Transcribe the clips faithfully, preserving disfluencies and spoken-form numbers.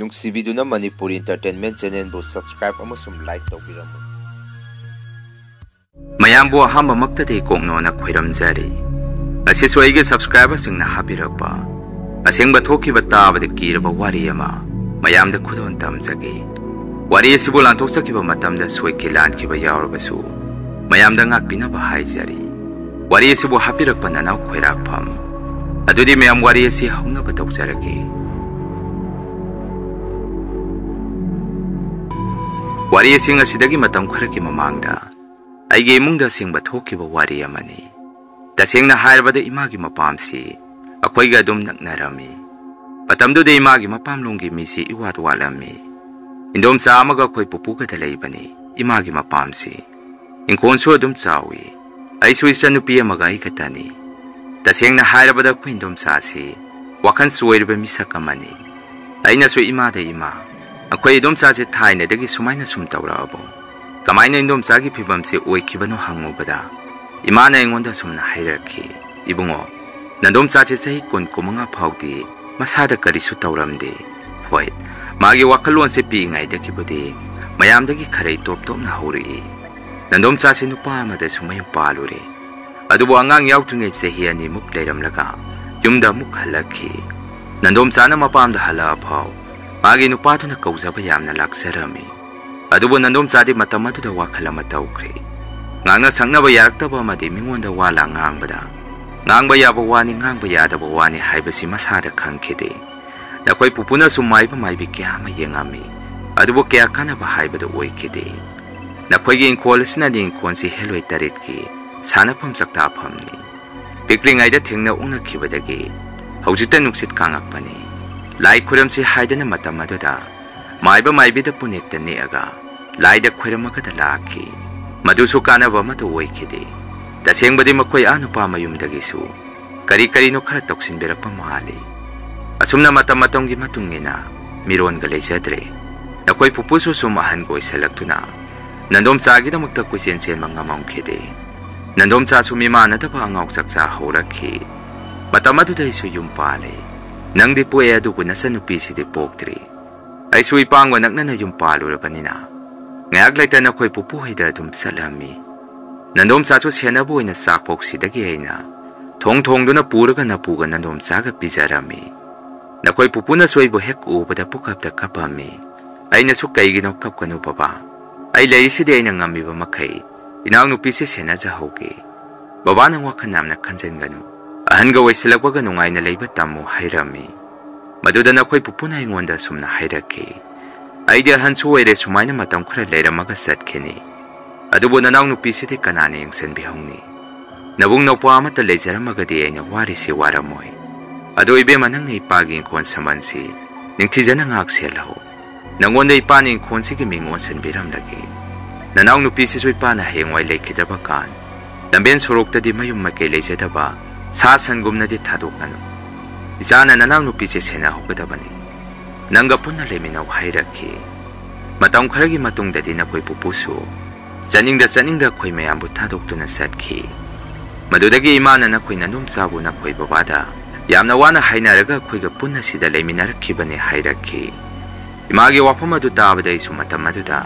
ꯅꯨꯡꯁꯤꯕꯤꯗꯨꯅ Manipur Entertainment Channelꯕꯨ subscribe ꯑꯃꯁꯨꯡ like ꯇꯧꯕꯤꯔꯝꯃꯨ꯫ ꯃꯌꯥꯝꯕꯨ ꯑꯍꯥꯟꯕꯃꯛꯇꯗꯤ ꯀꯣꯛꯅꯣꯅ ꯈꯣꯏꯔꯝꯖꯔꯤ꯫ ꯑꯁꯤꯁꯨ ꯑꯩꯒꯤ subscriberꯁꯤꯡꯅ ꯍꯥꯞꯄꯤꯔꯛꯄ ꯑꯁꯦꯡꯕ ꯊꯣꯛꯈꯤꯕ ꯇꯥꯕꯗ ꯀꯤꯔꯕ ꯋꯥꯔꯤ ꯑꯃ ꯃꯌꯥꯝꯗ ꯈꯨꯗꯣꯜ ꯇꯝꯖꯒꯦ꯫ ꯋꯥꯔꯤ ꯑꯁꯤꯕꯨ ꯂꯥꯟꯊꯣꯛꯆꯈꯤꯕ ꯃꯇꯝꯗ ꯁꯣꯏꯈꯤ ꯂꯥꯟꯈꯤꯕ ꯌꯥꯎꯔꯕꯁꯨ ꯃꯌꯥꯝꯗ ꯉꯥꯛꯄꯤꯅꯕ ꯍꯥꯏꯖꯔꯤ꯫ ꯋꯥꯔꯤ ꯑꯁꯤꯕꯨ ꯍꯥꯞꯄꯤꯔꯛꯄ ꯅꯅꯥꯎ ꯈꯣꯏꯔꯥꯛꯐꯝ꯫ ꯑꯗꯨꯗꯤ ꯃꯌꯥꯝ ꯋꯥꯔꯤ ꯑꯁꯤ ꯍꯧꯅꯕ ꯇꯧꯖꯔꯒꯦ꯫ ꯋꯥꯔꯤ ꯑꯁꯤ ꯉꯁꯤꯗꯒꯤ ꯃꯇꯝ ꯈꯔꯒꯤ ꯃꯃꯥꯡꯗ ꯑꯩꯒꯤ ꯏꯃꯨꯡꯗ ꯑꯁꯦꯡꯕ ꯊꯣꯛꯈꯤꯕ ꯋꯥꯔꯤ ꯑꯃꯅꯤ꯫ ꯇꯁꯦꯡꯅ ꯍꯥꯏꯔꯕꯗ ꯏꯃꯥꯒꯤ ꯃꯄꯥꯝꯁꯤ ꯑꯩꯈꯣꯏꯒ ꯑꯗꯨꯝ ꯅꯛꯅꯔꯝꯃꯤ꯫ ꯃꯇꯝꯗꯨꯗ ꯏꯃꯥꯒꯤ ꯃꯄꯥꯝꯂꯣꯝꯒꯤ ꯃꯤꯁꯤ ꯏꯋꯥꯠ ꯋꯥꯠꯂꯝꯃꯤ꯫ ꯏꯟꯗꯣꯝꯆꯥ ꯑꯃꯒ ꯑꯩꯈꯣꯏ ꯄꯨꯄꯨꯒꯗ ꯂꯩꯕꯅꯤ ꯏꯃꯥꯒꯤ ꯃꯄꯥꯝꯁꯤ꯫ ꯏꯪꯈꯣꯜꯁꯨ ꯑꯗꯨꯝ ꯆꯥꯎꯏ꯫ ꯑꯩꯁꯨ ꯏꯆꯟꯅꯨꯄꯤ ꯑꯃꯒ ꯑꯩ ꯈꯛꯇꯅꯤ꯫ ꯇꯁꯦꯡꯅ ꯍꯥꯏꯔꯕꯗ ꯑꯩꯈꯣꯏ ꯏꯟꯗꯣꯝꯆꯥꯁꯤ ꯋꯥꯈꯜ ꯆꯣꯏꯔꯕ ꯃꯤꯁꯛ ꯑꯃꯅꯤ꯫ ꯑꯩꯅꯁꯨ ꯏꯃꯥꯗ, "ꯏꯃꯥ, ꯑꯩꯈꯣꯏ ꯏꯗꯣꯝꯆꯥꯁꯦ ꯊꯥꯏꯅꯗꯒꯤ ꯁꯨꯃꯥꯏꯅ ꯁꯨꯝ ꯇꯧꯔꯛꯑꯕꯣ? ꯀꯃꯥꯏꯅ ꯏꯗꯣꯝꯆꯥꯒꯤ ꯐꯤꯕꯝꯁꯦ ꯑꯣꯏꯈꯤꯕꯅꯣ?" ꯍꯪꯉꯨꯕꯗ ꯏꯃꯥꯅ ꯑꯩꯉꯣꯟꯗ ꯁꯨꯝꯅ ꯍꯥꯏꯔꯛꯈꯤ, "ꯏꯕꯨꯡꯉꯣ, ꯅꯗꯣꯝꯆꯥꯁꯦ ꯆꯍꯤ ꯀꯨꯟ, ꯀꯨꯟꯃꯉꯥ ꯐꯥꯎꯗꯤ ꯃꯁꯥꯗ ꯀꯔꯤꯁꯨ ꯇꯧꯔꯝꯗꯦ꯫ ꯍꯣꯏ, ꯃꯥꯒꯤ ꯋꯥꯈꯜꯂꯣꯟꯁꯦ ꯄꯤꯛꯏꯉꯩꯗꯒꯤꯕꯨꯗꯤ ꯃꯌꯥꯝꯗꯒꯤ ꯈꯔ ꯏꯇꯣꯞ ꯇꯣꯞꯅ ꯍꯧꯔꯛꯏ꯫ ꯅꯗꯣꯝꯆꯥꯁꯦ ꯅꯨꯄꯥ ꯑꯃꯗꯁꯨ ꯃꯌꯨꯝ ꯄꯥꯜꯂꯨꯔꯦ꯫ ꯑꯗꯨꯕꯨ ꯑꯉꯥꯡ ꯌꯥꯎꯗ꯭ꯔꯤꯉꯩ ꯆꯍꯤ ꯑꯅꯤꯃꯨꯛ ꯂꯩꯔꯝꯂꯒ ꯌꯨꯝꯗ ꯑꯃꯨꯛ ꯍꯜꯂꯛꯈꯤ꯫ ꯅꯗꯣꯝꯆꯥꯅ ꯃꯄꯥꯝꯗ ꯍꯜꯂꯛꯑ ꯐꯥꯎ ꯃꯥꯒꯤ ꯅꯨꯄꯥꯗꯨꯅ ꯀꯧꯖꯕ ꯌꯥꯝꯅ ꯂꯥꯛꯆꯔꯝꯃꯤ꯫ ꯑꯗꯨꯕꯨ ꯅꯗꯣꯝꯆꯥꯗꯤ ꯃꯇꯝ ꯑꯗꯨꯗ ꯋꯥꯈꯜ ꯑꯃ ꯇꯧꯈ꯭ꯔꯦ꯫ ꯉꯥꯡꯅ ꯁꯛꯅꯕ ꯌꯥꯔꯛꯇꯕ ꯑꯃꯗꯤ ꯃꯤꯉꯣꯟꯗ ꯋꯥ ꯂꯥꯡ ꯉꯥꯡꯕꯗ ꯉꯥꯡꯕ ꯌꯥꯕ ꯋꯥꯅꯤ, ꯉꯥꯡꯕ ꯌꯥꯗꯕ ꯋꯥꯅꯤ ꯍꯥꯏꯕꯁꯤ ꯃꯁꯥꯗ ꯈꯪꯈꯤꯗꯦ꯫ ꯅꯈꯣꯏ ꯄꯨꯄꯨꯅꯁꯨ ꯃꯥꯏꯕ ꯃꯥꯏꯕꯤ ꯀꯌꯥ ꯑꯃ ꯌꯦꯡꯉꯝꯃꯤ, ꯑꯗꯨꯕꯨ ꯀꯌꯥ ꯀꯥꯟꯅꯕ ꯍꯥꯏꯕꯗꯨ ꯑꯣꯏꯈꯤꯗꯦ꯫ ꯅꯈꯣꯏꯒꯤ ꯏꯪꯈꯣꯜ ꯑꯁꯤꯅꯗꯤ ꯏꯪꯈꯣꯜꯁꯤ ꯍꯦꯜꯂꯣꯏ ꯇꯔꯦꯠꯀꯤ ꯁꯥꯟꯅꯐꯝ ꯆꯥꯛꯇꯥꯐꯝꯅꯤ꯫ ꯄꯤꯛꯂꯤꯉꯩꯗ ꯊꯦꯡꯅ ꯎꯅꯈꯤꯕꯗꯒꯤ ꯍꯧꯖꯤꯛꯇ ꯅꯨꯡꯁꯤꯠ ꯀꯥꯡꯉꯛꯄꯅꯤ꯫ ꯂꯥꯏ ꯈꯨꯔꯝꯁꯤ ꯍꯥꯏꯗꯅ ꯃꯇꯝ ꯑꯗꯨꯗ ꯃꯥꯏꯕ ꯃꯥꯏꯕꯤꯗ ꯄꯨꯅꯦꯛꯇ ꯅꯦꯛꯑꯒ ꯂꯥꯏꯗ ꯈꯣꯏꯔꯝꯃꯒꯗ ꯂꯥꯛꯈꯤ꯫ ꯃꯗꯨꯁꯨ ꯀꯥꯟꯅꯕ ꯑꯃꯠꯇ ꯑꯣꯏꯈꯤꯗꯦ꯫ ꯇꯁꯦꯡꯕꯗꯤ ꯃꯈꯣꯏ ꯑꯥ ꯅꯨꯄꯥ ꯃꯌꯨꯝꯗꯒꯤꯁꯨ ꯀꯔꯤ ꯀꯔꯤꯅꯣ ꯈꯔ ꯇꯧꯁꯤꯟꯕꯤꯔꯛꯄ ꯃꯥꯜꯂꯤ꯫ ꯑꯁꯨꯝꯅ ꯃꯇꯝ ꯃꯇꯝꯒꯤ ꯃꯇꯨꯡ ꯏꯟꯅ ꯃꯤꯔꯣꯟꯒ ꯂꯩꯖꯗ꯭ꯔꯦ꯫ ꯅꯈꯣꯏ ꯄꯨꯄꯨꯁꯨ ꯁꯨꯝ ꯑꯍꯟꯒ ꯑꯣꯏꯁꯜꯂꯛꯇꯨꯅ ꯅꯟꯗꯣꯝꯆꯥꯒꯤꯗꯃꯛꯇ ꯀꯣꯏꯆꯦꯟ ꯆꯦꯟꯕ ꯉꯝꯃꯝꯈꯤꯗꯦ꯫ ꯅꯟꯗꯣꯝꯆꯥꯁꯨ ꯃꯤꯃꯥꯟꯅꯗꯕ ꯑꯉꯥꯎ ꯆꯥꯛꯆꯥ ꯍꯧꯔꯛꯈꯤ꯫ ꯃꯇꯝ ꯑꯗꯨꯗ ꯑꯩꯁꯨ ꯌꯨꯝ ꯄꯥꯜꯂꯦ꯫ ꯅꯪꯗꯤ ꯄꯣꯛꯑꯦ, ꯑꯗꯨꯕꯨ ꯅꯆꯟꯅꯨꯄꯤꯁꯤꯗꯤ ꯄꯣꯛꯇ꯭ꯔꯤ꯫ ꯑꯩꯁꯨ ꯏꯄꯥꯒ ꯅꯛꯅꯅ ꯌꯨꯝ ꯄꯥꯜꯂꯨꯔꯕꯅꯤꯅ, ꯉꯥꯏꯍꯥꯛ ꯂꯩꯇ ꯅꯈꯣꯏ ꯄꯨꯄꯨ ꯍꯣꯏꯗ ꯑꯗꯨꯝ ꯆꯠꯂꯝꯃꯤ꯫ ꯅꯟꯗꯣꯝꯆꯥꯁꯨ ꯁꯦꯟꯅꯕ ꯑꯣꯏꯅ ꯆꯥꯛ ꯐꯥꯎ ꯁꯤꯗꯒꯤ ꯑꯩꯅ ꯊꯣꯡ ꯊꯣꯡꯗꯨꯅ ꯄꯨꯔꯒ ꯅꯄꯨꯒ ꯅꯟꯗꯣꯝꯆꯥꯒ ꯄꯤꯖꯔꯝꯃꯤ꯫ ꯅꯈꯣꯏ ꯄꯨꯄꯨꯅꯁꯨ ꯑꯩꯕꯨ ꯍꯦꯛ ꯎꯕꯗ ꯄꯨꯀꯞꯇ ꯀꯞꯄꯝꯃꯤ꯫ ꯑꯩꯅꯁꯨ, "ꯀꯩꯒꯤꯅꯣ ꯀꯞꯀꯅꯨ ꯕꯕꯥ, ꯑꯩ ꯂꯩꯔꯤꯁꯤꯗꯤ ꯑꯩꯅ ꯉꯝꯃꯤꯕ ꯃꯈꯩ ꯏꯅꯥꯎꯅꯨꯄꯤꯁꯦ ꯁꯦꯟꯅꯖꯍꯧꯒꯦ꯫ ꯕꯕꯥ, ꯅꯪ ꯋꯥꯈꯜ ꯌꯥꯝꯅ ꯈꯟꯖꯟꯒꯅꯨ꯫ ꯑꯍꯟꯒ ꯑꯣꯏꯁꯤꯜꯂꯛꯄꯒ ꯅꯨꯡꯉꯥꯏꯅ ꯂꯩꯕ ꯇꯝꯃꯨ," ꯍꯥꯏꯔꯝꯃꯤ꯫ ꯃꯗꯨꯗ ꯅꯈꯣꯏ ꯄꯨꯄꯨꯅ ꯑꯩꯉꯣꯟꯗ ꯑꯁꯨꯝꯅ ꯍꯥꯏꯔꯛꯈꯤ, "ꯑꯩꯗꯤ ꯑꯍꯟꯁꯨ ꯑꯣꯏꯔꯦ, ꯁꯨꯃꯥꯏꯅ ꯃꯇꯝ ꯈꯔ ꯂꯩꯔꯝꯃꯒ ꯆꯠꯈꯤꯅꯤ꯫ ꯑꯗꯨꯕꯨ ꯅꯅꯥꯎ ꯅꯨꯄꯤꯁꯤꯗꯤ ꯀꯅꯥꯅ ꯌꯦꯡꯁꯤꯟꯕꯤꯍꯧꯅꯤ? ꯅꯕꯨꯡ ꯅꯧꯄ꯭ꯋꯥ ꯑꯃꯠꯇ ꯂꯩꯖꯔꯝꯃꯒꯗꯤ ꯑꯩꯅ ꯋꯥꯔꯤꯁꯤ ꯋꯥꯔꯝꯃꯣꯏ꯫ ꯑꯗꯣ ꯏꯕꯦꯝꯃ, ꯅꯪꯅ ꯏꯄꯥꯒꯤ ꯏꯪꯈꯣꯜ ꯁꯝꯕꯜꯁꯤ ꯅꯤꯡꯊꯤꯖꯅ ꯉꯥꯛ ꯁꯦꯜꯍꯧ꯫ ꯅꯪꯉꯣꯟꯗ ꯏꯄꯥꯅ ꯏꯪꯈꯣꯜꯁꯤꯒꯤ ꯃꯤꯡ ꯑꯣꯟꯁꯤꯟꯕꯤꯔꯝꯂꯒꯦ꯫ ꯅꯅꯥꯎ ꯅꯨꯄꯤꯁꯤꯁꯨ ꯏꯄꯥꯅ ꯍꯌꯦꯡꯋꯥꯏ ꯂꯩꯈꯤꯗ꯭ꯔꯕ ꯀꯥꯟ ꯂꯝꯕꯦꯟ ꯁꯣꯔꯣꯛꯇꯗꯤ ꯃꯌꯨꯝ ꯃꯀꯩ ꯂꯩꯖꯗꯕ ꯁꯥ ꯁꯟꯒꯨꯝꯅꯗꯤ ꯊꯥꯗꯣꯛꯀꯅꯨ꯫ ꯏꯆꯥꯅ ꯅꯅꯥꯎ ꯅꯨꯄꯤꯁꯦ ꯁꯦꯟꯅꯍꯧꯒꯗꯕꯅꯤ꯫ ꯅꯪꯒ ꯄꯨꯟꯅ ꯂꯩꯃꯤꯟꯅꯧ," ꯍꯥꯏꯔꯛꯈꯤ꯫ ꯃꯇꯝ ꯈꯔꯒꯤ ꯃꯇꯨꯡꯗꯗꯤ ꯅꯈꯣꯏ ꯄꯨꯄꯨꯁꯨ ꯆꯠꯅꯤꯡꯗ ꯆꯠꯅꯤꯡꯗ ꯑꯩꯈꯣꯏ ꯃꯌꯥꯝꯕꯨ ꯊꯥꯗꯣꯛꯇꯨꯅ ꯆꯠꯈꯤ꯫ ꯃꯗꯨꯗꯒꯤ ꯏꯃꯥꯅ ꯅꯈꯣꯏ ꯅꯅꯣꯝꯆꯥꯕꯨ ꯅꯈꯣꯏ ꯕꯕꯥꯗ ꯌꯥꯝꯅ ꯋꯥꯅ ꯍꯥꯏꯅꯔꯒ ꯑꯩꯈꯣꯏꯒ ꯄꯨꯟꯅ ꯁꯤꯗ ꯂꯩꯃꯤꯟꯅꯔꯛꯈꯤꯕꯅꯤ ꯍꯥꯏꯔꯛꯈꯤ꯫ ꯏꯃꯥꯒꯤ ꯋꯥꯐꯝ ꯑꯗꯨ ꯇꯥꯕꯗ ꯑꯩꯁꯨ ꯃꯇꯝ ꯑꯗꯨꯗ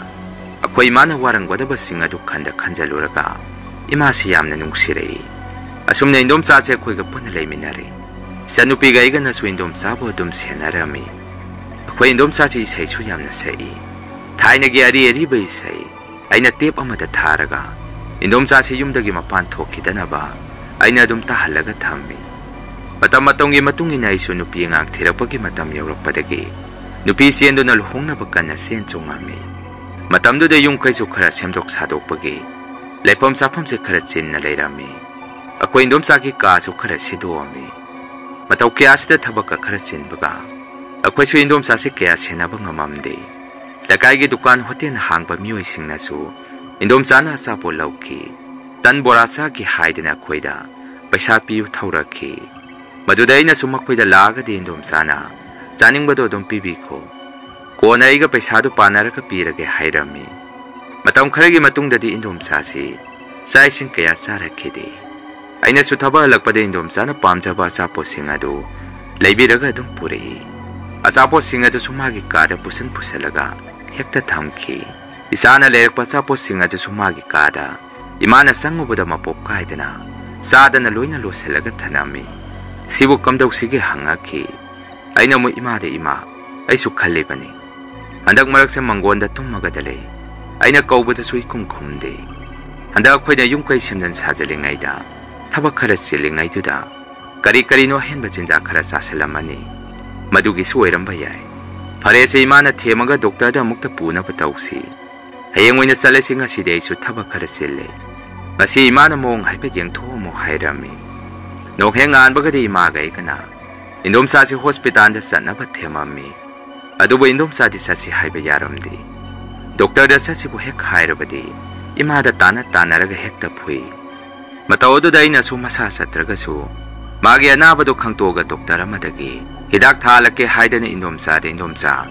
ꯑꯩꯈꯣꯏ ꯏꯃꯥꯅ ꯋꯥꯔꯝꯒꯗꯕꯁꯤꯡ ꯑꯗꯨ ꯈꯟꯗ ꯈꯟꯖꯜꯂꯨꯔꯒ ꯏꯃꯥꯁꯤ ꯌꯥꯝꯅ ꯅꯨꯡꯁꯤꯔꯛꯏ꯫ ꯑꯁꯨꯝꯅ ꯏꯟꯗꯣꯝꯆꯥꯁꯦ ꯑꯩꯈꯣꯏꯒ ꯄꯨꯟꯅ ꯂꯩꯃꯤꯟꯅꯔꯦ꯫ ꯏꯆꯟꯅꯨꯄꯤꯒ ꯑꯩꯒꯅꯁꯨ ꯏꯟꯗꯣꯝꯆꯥꯕꯨ ꯑꯗꯨꯝ ꯁꯦꯟꯅꯔꯝꯃꯤ꯫ ꯑꯩꯈꯣꯏ ꯏꯟꯗꯣꯝꯆꯥꯁꯤ ꯏꯁꯩꯁꯨ ꯌꯥꯝꯅ ꯁꯛꯏ꯫ ꯊꯥꯏꯅꯒꯤ ꯑꯔꯤ ꯑꯔꯤꯕ ꯏꯁꯩ ꯑꯩꯅ ꯇꯦꯞ ꯑꯃꯗ ꯊꯥꯔꯒ ꯏꯟꯗꯣꯝꯆꯥꯁꯤ ꯌꯨꯝꯗꯒꯤ ꯃꯄꯥꯟ ꯊꯣꯛꯈꯤꯗꯅꯕ ꯑꯩꯅ ꯑꯗꯨꯝ ꯇꯥꯍꯜꯂꯒ ꯊꯝꯃꯤ꯫ ꯃꯇꯝ ꯃꯇꯝꯒꯤ ꯃꯇꯨꯡ ꯏꯟꯅ ꯑꯩꯁꯨ ꯅꯨꯄꯤ ꯑꯉꯥꯡ ꯊꯤꯔꯛꯄꯒꯤ ꯃꯇꯝ ꯌꯧꯔꯛꯄꯗꯒꯤ ꯅꯨꯄꯤ ꯆꯦꯟꯗꯨꯅ ꯂꯨꯍꯣꯡꯅꯕ ꯀꯟꯅ ꯆꯦꯟ ꯆꯣꯡꯉꯝꯃꯤ꯫ ꯃꯇꯝꯗꯨꯗ ꯌꯨꯝ ꯀꯩꯁꯨ ꯈꯔ ꯁꯦꯝꯗꯣꯛ ꯁꯥꯗꯣꯛꯄꯒꯤ ꯂꯩꯐꯝ ꯆꯥꯐꯝꯁꯦ ꯈꯔ ꯆꯤꯟꯅ ꯂꯩꯔꯝꯃꯤ꯫ ꯑꯩꯈꯣꯏ ꯏꯟꯗꯣꯝꯆꯥꯒꯤ ꯀꯥꯁꯨ ꯈꯔ ꯁꯤꯗꯣꯛꯑꯝꯃꯤ꯫ ꯃꯇꯧ ꯀꯌꯥꯁꯤꯗ ꯊꯕꯛꯀ ꯈꯔ ꯆꯤꯟꯕꯒ ꯑꯩꯈꯣꯏꯁꯨ ꯏꯟꯗꯣꯝꯆꯥꯁꯦ ꯀꯌꯥ ꯁꯦꯟꯅꯕ ꯉꯝꯃꯝꯗꯦ꯫ ꯂꯩꯀꯥꯏꯒꯤ ꯗꯨꯀꯥꯟ ꯍꯣꯇꯦꯜ ꯍꯥꯡꯕ ꯃꯤꯑꯣꯏꯁꯤꯡꯅꯁꯨ ꯏꯟꯗꯣꯝꯆꯥꯅ ꯑꯆꯥꯄꯣꯠ ꯂꯧꯈꯤ꯫ ꯇꯟ ꯕꯣꯔꯥ ꯆꯥꯈꯤ ꯍꯥꯏꯗꯅ ꯑꯩꯈꯣꯏꯗ ꯄꯩꯁꯥ ꯄꯤꯌꯨ ꯊꯧꯔꯛꯈꯤ꯫ ꯃꯗꯨꯗ ꯑꯩꯅꯁꯨ ꯃꯈꯣꯏꯗ ꯂꯥꯛꯑꯒꯗꯤ ꯏꯟꯗꯣꯝꯆꯥꯅ ꯆꯥꯅꯤꯡꯕꯗꯣ ꯑꯗꯨꯝ ꯄꯤꯕꯤꯈꯣ, ꯀꯣꯟꯅ ꯑꯩꯒ ꯄꯩꯁꯥꯗꯨ ꯄꯥꯅꯔꯒ ꯄꯤꯔꯒꯦ ꯍꯥꯏꯔꯝꯃꯤ꯫ ꯃꯇꯝ ꯈꯔꯒꯤ ꯃꯇꯨꯡꯗꯗꯤ ꯏꯟꯗꯣꯝꯆꯥꯁꯤ ꯆꯥꯛ ꯏꯁꯤꯡ ꯀꯌꯥ ꯆꯥꯔꯛꯈꯤꯗꯦ꯫ ꯑꯩꯅꯁꯨ ꯊꯕꯛ ꯍꯜꯂꯛꯄꯗ ꯏꯟꯗꯣꯝꯆꯥꯅ ꯄꯥꯝꯖꯕ ꯑꯆꯥꯄꯣꯠꯁꯤꯡ ꯑꯗꯨ ꯂꯩꯕꯤꯔꯒ ꯑꯗꯨꯝ ꯄꯨꯔꯛꯏ꯫ ꯑꯆꯥꯄꯣꯠꯁꯤꯡ ꯑꯗꯨꯁꯨ ꯃꯥꯒꯤ ꯀꯥꯗ ꯄꯨꯁꯟ ꯄꯨꯁꯜꯂꯒ ꯍꯦꯛꯇ ꯊꯝꯈꯤ꯫ ꯏꯆꯥꯅ ꯂꯩꯔꯛꯄ ꯑꯆꯥꯄꯣꯠꯁꯤꯡ ꯑꯗꯨꯁꯨ ꯃꯥꯒꯤ ꯀꯥꯗ ꯏꯃꯥꯅ ꯆꯪꯉꯨꯕꯗ ꯃꯄꯣꯞ ꯀꯥꯏꯗꯅ ꯆꯥꯗꯅ ꯂꯣꯏꯅ ꯂꯣꯠꯁꯤꯜꯂꯒ ꯊꯅꯝꯃꯤ꯫ ꯁꯤꯕꯨ ꯀꯝꯗꯧꯁꯤꯒꯦ ꯍꯪꯉꯛꯈꯤ꯫ ꯑꯩꯅ ꯑꯃꯨꯛ ꯏꯃꯥꯗ, "ꯏꯃꯥ, ꯑꯩꯁꯨ ꯈꯜꯂꯤꯕꯅꯤ꯫ ꯍꯟꯗꯛ ꯃꯔꯛꯁꯦ ꯃꯪꯒꯣꯟꯗ ꯇꯨꯝꯃꯒꯗ ꯂꯩ꯫ ꯑꯩꯅ ꯀꯧꯕꯗꯁꯨ ꯏꯈꯨꯝ ꯈꯨꯝꯗꯦ꯫ ꯍꯟꯗꯛ ꯑꯩꯈꯣꯏꯅ ꯌꯨꯝ ꯀꯩ ꯁꯦꯝꯖꯤꯟ ꯁꯥꯖꯤꯜꯂꯤꯉꯩꯗ, ꯊꯕꯛ ꯈꯔ ꯆꯤꯜꯂꯤꯉꯩꯗꯨꯗ ꯀꯔꯤ ꯀꯔꯤꯅꯣ ꯑꯍꯦꯟꯕ ꯆꯤꯟꯖꯥꯛ ꯈꯔ ꯆꯥꯁꯤꯜꯂꯝꯃꯅꯤ꯫ ꯃꯗꯨꯒꯤꯁꯨ ꯑꯣꯏꯔꯝꯕ ꯌꯥꯏ꯫ ꯐꯔꯦꯁꯦ, ꯏꯃꯥꯅ ꯊꯦꯝꯃꯒ ꯗꯣꯛꯇꯔꯗ ꯑꯃꯨꯛꯇ ꯄꯨꯅꯕ ꯇꯧꯁꯤ꯫ ꯍꯌꯦꯡ ꯑꯣꯏꯅ ꯆꯠꯂꯁꯤ, ꯉꯁꯤꯗꯤ ꯑꯩꯁꯨ ꯊꯕꯛ ꯈꯔ ꯆꯤꯜꯂꯦ꯫ ꯉꯁꯤ ꯏꯃꯥꯅ ꯃꯑꯣꯡ ꯍꯥꯏꯐꯦꯠ ꯌꯦꯡꯊꯣꯛꯑꯝꯃꯣ" ꯍꯥꯏꯔꯝꯃꯤ꯫ ꯅꯣꯡ ꯍꯦꯛ ꯉꯥꯟꯕꯒꯗꯤ ꯏꯃꯥꯒ ꯑꯩꯒꯅ ꯏꯟꯗꯣꯝꯆꯥꯁꯤ ꯍꯣꯁꯄꯤꯇꯥꯜꯗ ꯆꯠꯅꯕ ꯊꯦꯝꯃꯝꯃꯤ꯫ ꯑꯗꯨꯕꯨ ꯏꯟꯗꯣꯝꯆꯥꯗꯤ ꯆꯠꯁꯤ ꯍꯥꯏꯕ ꯌꯥꯔꯝꯗꯦ꯫ ꯗꯣꯛꯇꯔꯗ ꯆꯠꯁꯤꯕꯨ ꯍꯦꯛ ꯍꯥꯏꯔꯕꯗꯤ ꯏꯃꯥꯗ ꯇꯥꯟꯅ ꯇꯥꯟꯅꯔꯒ ꯍꯦꯛꯇ ꯐꯨꯏ꯫ ꯃꯇꯧ ꯑꯗꯨꯗ ꯑꯩꯅꯁꯨ ꯃꯁꯥ ꯆꯠꯇ꯭ꯔꯒꯁꯨ ꯃꯥꯒꯤ ꯑꯅꯥꯕꯗꯨ ꯈꯪꯇꯣꯛꯑꯒ ꯗꯣꯛꯇꯔ ꯑꯃꯗꯒꯤ ꯍꯤꯗꯥꯛ ꯊꯥꯍꯜꯂꯛꯀꯦ ꯍꯥꯏꯗꯅ ꯏꯟꯗꯣꯝꯆꯥꯗ, "ꯏꯟꯗꯣꯝꯆꯥ,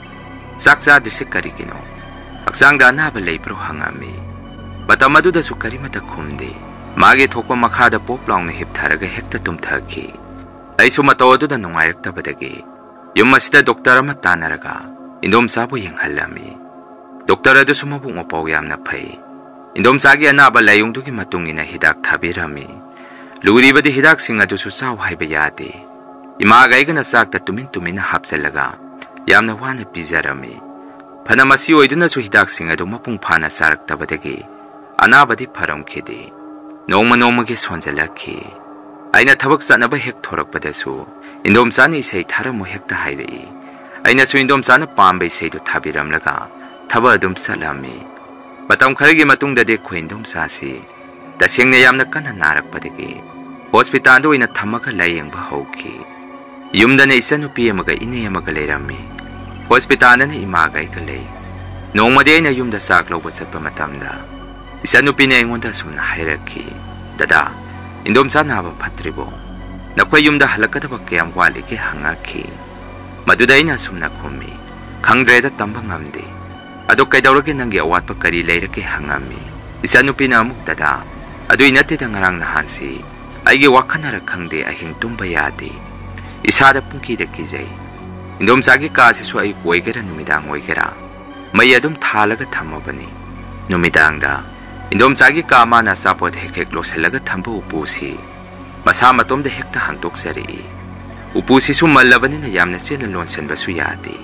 ꯆꯥꯛ ꯆꯥꯗ꯭ꯔꯤꯁꯤ ꯀꯔꯤꯒꯤꯅꯣ? ꯍꯛꯆꯥꯡꯗ ꯑꯅꯥꯕ ꯂꯩꯕ꯭ꯔꯣ?" ꯍꯪꯉꯝꯃꯤ꯫ ꯃꯇꯝ ꯑꯗꯨꯗꯁꯨ ꯀꯔꯤꯃꯠꯇ ꯈꯨꯝꯗꯦ꯫ ꯃꯥꯒꯤ ꯊꯣꯛꯄ ꯃꯈꯥꯗ ꯄꯣꯞ ꯂꯥꯎꯅ ꯍꯤꯞꯊꯔꯒ ꯍꯦꯛꯇ ꯇꯨꯝꯊꯈꯤ꯫ ꯑꯩꯁꯨ ꯃꯇꯧ ꯑꯗꯨꯗ ꯅꯨꯡꯉꯥꯏꯔꯛꯇꯕꯗꯒꯤ ꯌꯨꯝ ꯑꯁꯤꯗ ꯗꯣꯛꯇꯔ ꯑꯃ ꯇꯥꯟꯅꯔꯒ ꯏꯟꯗꯣꯝꯆꯥꯕꯨ ꯌꯦꯡꯍꯜꯂꯝꯃꯤ꯫ ꯗꯣꯛꯇꯔ ꯑꯗꯨꯁꯨ ꯃꯕꯨꯛ ꯃꯄꯥꯎ ꯌꯥꯝꯅ ꯐꯩ꯫ ꯏꯟꯗꯣꯝꯆꯥꯒꯤ ꯑꯅꯥꯕ ꯂꯥꯏꯑꯣꯡꯗꯨꯒꯤ ꯃꯇꯨꯡ ꯏꯟꯅ ꯍꯤꯗꯥꯛ ꯊꯥꯕꯤꯔꯝꯃꯤ꯫ ꯂꯨꯔꯤꯕꯗꯤ ꯍꯤꯗꯥꯛꯁꯤꯡ ꯑꯗꯨꯁꯨ ꯆꯥꯎ ꯍꯥꯏꯕ ꯌꯥꯗꯦ꯫ ꯏꯃꯥꯒ ꯑꯩꯒꯅ ꯆꯥꯛꯇ ꯇꯨꯃꯤꯟ ꯇꯨꯃꯤꯟꯅ ꯍꯥꯞꯆꯜꯂꯒ ꯌꯥꯝꯅ ꯋꯥꯅ ꯄꯤꯖꯔꯝꯃꯤ꯫ ꯐꯅ ꯃꯁꯤ ꯑꯣꯏꯗꯨꯅꯁꯨ ꯍꯤꯗꯥꯛꯁꯤꯡ ꯑꯗꯨ ꯃꯄꯨꯡ ꯐꯥꯅ ꯆꯥꯔꯛꯇꯕꯗꯒꯤ ꯑꯅꯥꯕꯗꯤ ꯐꯔꯝꯈꯤꯗꯦ꯫ ꯅꯣꯡꯃ ꯅꯣꯡꯃꯒꯤ ꯁꯣꯟꯖꯜꯂꯛꯈꯤ꯫ ꯑꯩꯅ ꯊꯕꯛ ꯆꯠꯅꯕ ꯍꯦꯛ ꯊꯣꯔꯛꯄꯗꯁꯨ ꯏꯟꯗꯣꯝꯆꯥꯅ ꯏꯁꯩ ꯊꯥꯔꯝꯃꯨ ꯍꯦꯛꯇ ꯍꯥꯏꯔꯛꯏ꯫ ꯑꯩꯅꯁꯨ ꯏꯟꯗꯣꯝꯆꯥꯅ ꯄꯥꯝꯕ ꯏꯁꯩꯗꯨ ꯊꯥꯕꯤꯔꯝꯂꯒ ꯊꯕꯛ ꯑꯗꯨꯝ ꯆꯠꯂꯝꯃꯤ꯫ ꯃꯇꯝ ꯈꯔꯒꯤ ꯃꯇꯨꯡꯗꯗꯤ ꯑꯩꯈꯣꯏ ꯏꯟꯗꯣꯝꯆꯥꯁꯤ ꯇꯁꯦꯡꯅ ꯌꯥꯝꯅ ꯀꯟꯅ ꯅꯥꯔꯛꯄꯗꯒꯤ ꯍꯣꯁꯄꯤꯇꯥꯜꯗ ꯑꯣꯏꯅ ꯊꯝꯃꯒ ꯂꯥꯌꯦꯡꯕ ꯍꯧꯈꯤ꯫ ꯌꯨꯝꯗꯅ ꯏꯆꯟꯅꯨꯄꯤ ꯑꯃꯒ ꯏꯅꯦ ꯑꯃꯒ ꯂꯩꯔꯝꯃꯤ꯫ ꯍꯣꯁꯄꯤꯇꯥꯜꯗꯅ ꯏꯃꯥꯒ ꯑꯩꯒ ꯂꯩ꯫ ꯅꯣꯡꯃꯗꯤ ꯑꯩꯅ ꯌꯨꯝꯗ ꯆꯥꯛ ꯂꯧꯕ ꯆꯠꯄ ꯃꯇꯝꯗ ꯏꯆꯟꯅꯨꯄꯤꯅ ꯑꯩꯉꯣꯟꯗ ꯑꯁꯨꯝꯅ ꯍꯥꯏꯔꯛꯈꯤ, "ꯗꯗꯥ, ꯏꯟꯗꯣꯝꯆꯥ ꯅꯥꯕ ꯐꯠꯇ꯭ꯔꯤꯕꯣ? ꯅꯈꯣꯏ ꯌꯨꯝꯗ ꯍꯜꯂꯛꯀꯗꯕ ꯀꯌꯥꯝ ꯋꯥꯠꯂꯤꯒꯦ?" ꯍꯪꯉꯛꯈꯤ꯫ ꯃꯗꯨꯗ ꯑꯩꯅ ꯑꯁꯨꯝꯅ ꯈꯨꯝꯃꯤ, "ꯈꯪꯗ꯭ꯔꯦꯗ, ꯇꯝꯕ ꯉꯝꯗꯦ꯫ ꯑꯗꯣ ꯀꯩꯗꯧꯔꯒꯦ, ꯅꯪꯒꯤ ꯑꯋꯥꯠꯄ ꯀꯔꯤ ꯂꯩꯔꯒꯦ?" ꯍꯪꯉꯝꯃꯤ꯫ ꯏꯆꯟꯅꯨꯄꯤꯅ ꯑꯃꯨꯛ, "ꯗꯗꯥ, ꯑꯗꯨꯏ ꯅꯠꯇꯦꯗ, ꯉꯔꯥꯡ ꯅꯍꯥꯟꯁꯤ ꯑꯩꯒꯤ ꯋꯥꯈꯜꯅꯔ ꯈꯪꯗꯦ, ꯑꯍꯤꯡ ꯇꯨꯝꯕ ꯌꯥꯗꯦ꯫ ꯏꯁꯥꯗ ꯄꯨꯡꯀꯤꯗ ꯀꯤꯖꯩ꯫ ꯏꯟꯗꯣꯝꯆꯥꯒꯤ ꯀꯥꯁꯤꯁꯨ ꯑꯌꯨꯛ ꯑꯣꯏꯒꯦꯔꯥ ꯅꯨꯃꯤꯗꯥꯡ ꯑꯣꯏꯒꯦꯔꯥ ꯃꯩ ꯑꯗꯨꯝ ꯊꯥꯜꯂꯒ ꯊꯝꯃꯕꯅꯤ꯫ ꯅꯨꯃꯤꯗꯥꯡꯗ ꯏꯟꯗꯣꯝꯆꯥꯒꯤ ꯀꯥ ꯃꯥꯅ ꯑꯆꯥꯄꯣꯠ ꯍꯦꯛ ꯍꯦꯛ ꯂꯣꯠꯁꯤꯜꯂꯒ ꯊꯝꯕ ꯎꯄꯨꯁꯤ ꯃꯁꯥ ꯃꯇꯣꯝꯗ ꯍꯦꯛꯇ ꯍꯥꯡꯗꯣꯛꯆꯔꯛꯏ꯫ ꯎꯄꯨꯁꯤꯁꯨ ꯃꯜꯂꯕꯅꯤꯅ ꯌꯥꯝꯅ ꯆꯦꯟꯅ ꯂꯣꯟꯁꯤꯟꯕꯁꯨ ꯌꯥꯗꯦ꯫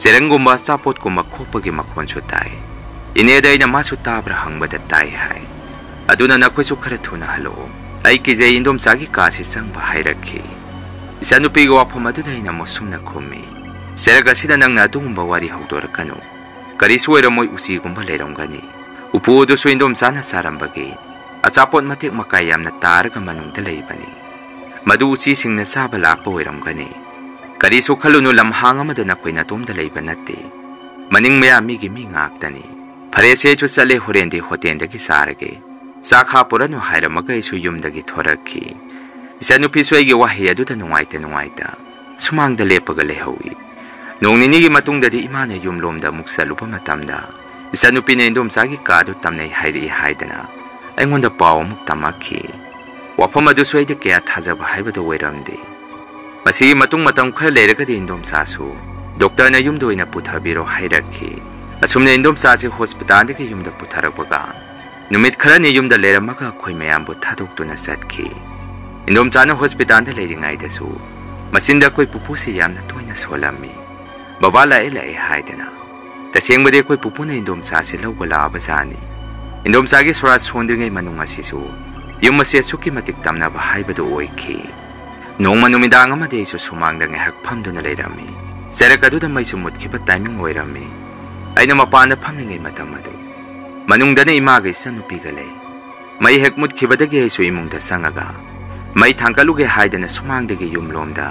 ꯆꯦꯔꯪꯒꯨꯝꯕ ꯑꯆꯥꯄꯣꯠꯀꯨꯝꯕ ꯈꯣꯛꯄꯒꯤ ꯃꯈꯣꯟꯁꯨ ꯇꯥꯏ꯫ ꯏꯅꯦꯗ ꯑꯩꯅ ꯃꯥꯁꯨ ꯇꯥꯕ꯭ꯔꯥ ꯍꯪꯕꯗ ꯇꯥꯏ ꯍꯥꯏ꯫ "ꯑꯗꯨꯅ ꯅꯈꯣꯏꯁꯨ ꯈꯔ ꯊꯨꯅ ꯍꯜꯂꯛꯑꯣ꯫ ꯑꯩ ꯀꯤꯖꯩ ꯏꯟꯗꯣꯝꯆꯥꯒꯤ ꯀꯥꯁꯤ ꯆꯪꯕ" ꯍꯥꯏꯔꯛꯈꯤ꯫ ꯏꯆꯥꯅꯨꯄꯤꯒꯤ ꯋꯥꯐꯝ ꯑꯗꯨꯗ ꯑꯩꯅ ꯃꯨꯁꯨꯝꯅ ꯈꯨꯝꯃꯤ, "ꯆꯦꯔꯛ ꯑꯁꯤꯗ ꯅꯪꯅ ꯑꯗꯨꯒꯨꯝꯕ ꯋꯥꯔꯤ ꯍꯧꯗꯣꯔꯛꯀꯅꯨ꯫ ꯀꯔꯤꯁꯨ ꯑꯣꯏꯔꯝꯃꯣꯏ, ꯎꯆꯤꯒꯨꯝꯕ ꯂꯩꯔꯝꯒꯅꯤ"꯫ ꯎꯄꯨ ꯑꯗꯨꯁꯨ ꯏꯟꯗꯣꯝꯆꯥꯅ ꯆꯥꯔꯝꯕꯒꯤ ꯑꯆꯥꯄꯣꯠ ꯃꯇꯦꯛ ꯃꯀꯥꯏ ꯌꯥꯝꯅ ꯇꯥꯔꯒ ꯃꯅꯨꯡꯗ ꯂꯩꯕꯅꯤ꯫ ꯃꯗꯨ ꯎꯆꯤꯁꯤꯡꯅ ꯆꯥꯕ ꯂꯥꯛꯄ ꯑꯣꯏꯔꯝꯒꯅꯤ꯫ "ꯀꯔꯤꯁꯨ ꯈꯜꯂꯨꯅꯨ, ꯂꯝꯍꯥꯡ ꯑꯃꯗ ꯅꯈꯣꯏ ꯅꯇꯣꯝꯗ ꯂꯩꯕ ꯅꯠꯇꯦ꯫ ꯃꯅꯤꯡ ꯃꯌꯥ ꯃꯤꯒꯤ ꯃꯤ ꯉꯥꯛꯇꯅꯤ꯫ ꯐꯔꯦꯁꯦ, ꯑꯩꯁꯨ ꯆꯠꯂꯦ, ꯍꯣꯔꯦꯟꯗꯤ ꯍꯣꯇꯦꯜꯗꯒꯤ ꯆꯥꯔꯒꯦ꯫ ꯆꯥꯛ ꯍꯥꯞꯄꯨꯔꯅꯨ" ꯍꯥꯏꯔꯝꯃꯒ ꯑꯩꯁꯨ ꯌꯨꯝꯗꯒꯤ ꯊꯣꯔꯛꯈꯤ꯫ ꯏꯆꯥꯅꯨꯄꯤꯁꯨ ꯑꯩꯒꯤ ꯋꯥꯍꯩ ꯑꯗꯨꯗ ꯅꯨꯡꯉꯥꯏꯇ ꯅꯨꯡꯉꯥꯏꯇ ꯁꯨꯃꯥꯡꯗ ꯂꯦꯞꯄꯒ ꯂꯩꯍꯧꯏ꯫ ꯅꯣꯡ ꯅꯤꯅꯤꯒꯤ ꯃꯇꯨꯡꯗꯗꯤ ꯏꯃꯥꯅ ꯌꯨꯝꯂꯣꯝꯗ ꯑꯃꯨꯛ ꯆꯠꯂꯨꯕ ꯃꯇꯝꯗ ꯏꯆꯥꯅꯨꯄꯤꯅ ꯏꯟꯗꯣꯝꯆꯥꯒꯤ ꯀꯥꯗꯨ ꯇꯝꯅꯩ ꯍꯥꯏꯔꯛꯏ ꯍꯥꯏꯗꯅ ꯑꯩꯉꯣꯟꯗ ꯄꯥꯎ ꯑꯃꯨꯛ ꯇꯝꯃꯛꯈꯤ꯫ ꯋꯥꯐꯝ ꯑꯗꯨꯁꯨ ꯑꯩꯗꯤ ꯀꯌꯥ ꯊꯥꯖꯕ ꯍꯥꯏꯕꯗꯨ ꯑꯣꯏꯔꯝꯗꯦ꯫ ꯃꯁꯤꯒꯤ ꯃꯇꯨꯡ ꯃꯇꯝ ꯈꯔ ꯂꯩꯔꯒꯗꯤ ꯏꯟꯗꯣꯝꯆꯥꯁꯨ ꯗꯣꯛꯇꯔꯅ ꯌꯨꯝꯗ ꯑꯣꯏꯅ ꯄꯨꯊꯕꯤꯔꯣ ꯍꯥꯏꯔꯛꯈꯤ꯫ ꯑꯁꯨꯝꯅ ꯏꯟꯗꯣꯝꯆꯥꯁꯤ ꯍꯣꯁꯄꯤꯇꯥꯜꯗꯒꯤ ꯌꯨꯝꯗ ꯄꯨꯊꯔꯛꯄꯒ ꯅꯨꯃꯤꯠ ꯈꯔꯅꯤ ꯌꯨꯝꯗ ꯂꯩꯔꯝꯃꯒ ꯑꯩꯈꯣꯏ ꯃꯌꯥꯝꯕꯨ ꯊꯥꯗꯣꯛꯇꯨꯅ ꯆꯠꯈꯤ꯫ ꯏꯟꯗꯣꯝꯆꯥꯅ ꯍꯣꯁꯄꯤꯇꯥꯜꯗ ꯂꯩꯔꯤꯉꯩꯗꯁꯨ ꯃꯆꯤꯟꯗ ꯑꯩꯈꯣꯏ ꯄꯨꯄꯨꯁꯤ ꯌꯥꯝꯅ ꯇꯣꯏꯅ ꯁꯣꯜꯂꯝꯃꯤ꯫ "ꯕꯕꯥ ꯂꯥꯛꯑꯦ ꯂꯥꯛꯑꯦ" ꯍꯥꯏꯗꯅ꯫ ꯇꯁꯦꯡꯕꯗꯤ ꯑꯩꯈꯣꯏ ꯄꯨꯄꯨꯅ ꯏꯟꯗꯣꯝꯆꯥꯁꯤ ꯂꯧꯕ ꯂꯥꯛꯑꯕ ꯖꯥꯠꯅꯤ꯫ ꯏꯟꯗꯣꯝꯆꯥꯒꯤ ꯁꯣꯔꯥꯠ ꯁꯣꯟꯗ꯭ꯔꯤꯉꯩ ꯃꯅꯨꯡ ꯑꯁꯤꯁꯨ ꯌꯨꯝ ꯑꯁꯤ ꯑꯁꯨꯛꯀꯤ ꯃꯇꯤꯛ ꯇꯝꯅꯕ ꯍꯥꯏꯕꯗꯨ ꯑꯣꯏꯈꯤ꯫ ꯅꯣꯡꯃ ꯅꯨꯃꯤꯗꯥꯡ ꯑꯃꯗꯤ ꯑꯩꯁꯨ ꯁꯨꯃꯥꯡꯗ ꯉꯥꯏꯍꯥꯛ ꯐꯝꯗꯨꯅ ꯂꯩꯔꯝꯃꯤ꯫ ꯆꯦꯔꯛ ꯑꯗꯨꯗ ꯃꯩꯁꯨ ꯃꯨꯠꯈꯤꯕ ꯇꯥꯏꯃꯤꯡ ꯑꯣꯏꯔꯝꯃꯤ꯫ ꯑꯩꯅ ꯃꯄꯥꯟꯗ ꯐꯝꯂꯤꯉꯩ ꯃꯇꯝ ꯑꯗꯨ ꯃꯅꯨꯡꯗꯅ ꯏꯃꯥꯒ ꯏꯆꯟꯅꯨꯄꯤꯒ ꯂꯩ꯫ ꯃꯩ ꯍꯦꯛ ꯃꯨꯠꯈꯤꯕꯗꯒꯤ ꯑꯩꯁꯨ ꯏꯃꯨꯡꯗ ꯆꯪꯉꯒ ꯃꯩ ꯊꯥꯡꯒꯠꯂꯨꯒꯦ ꯍꯥꯏꯗꯅ ꯁꯨꯃꯥꯡꯗꯒꯤ ꯌꯨꯝꯂꯣꯝꯗ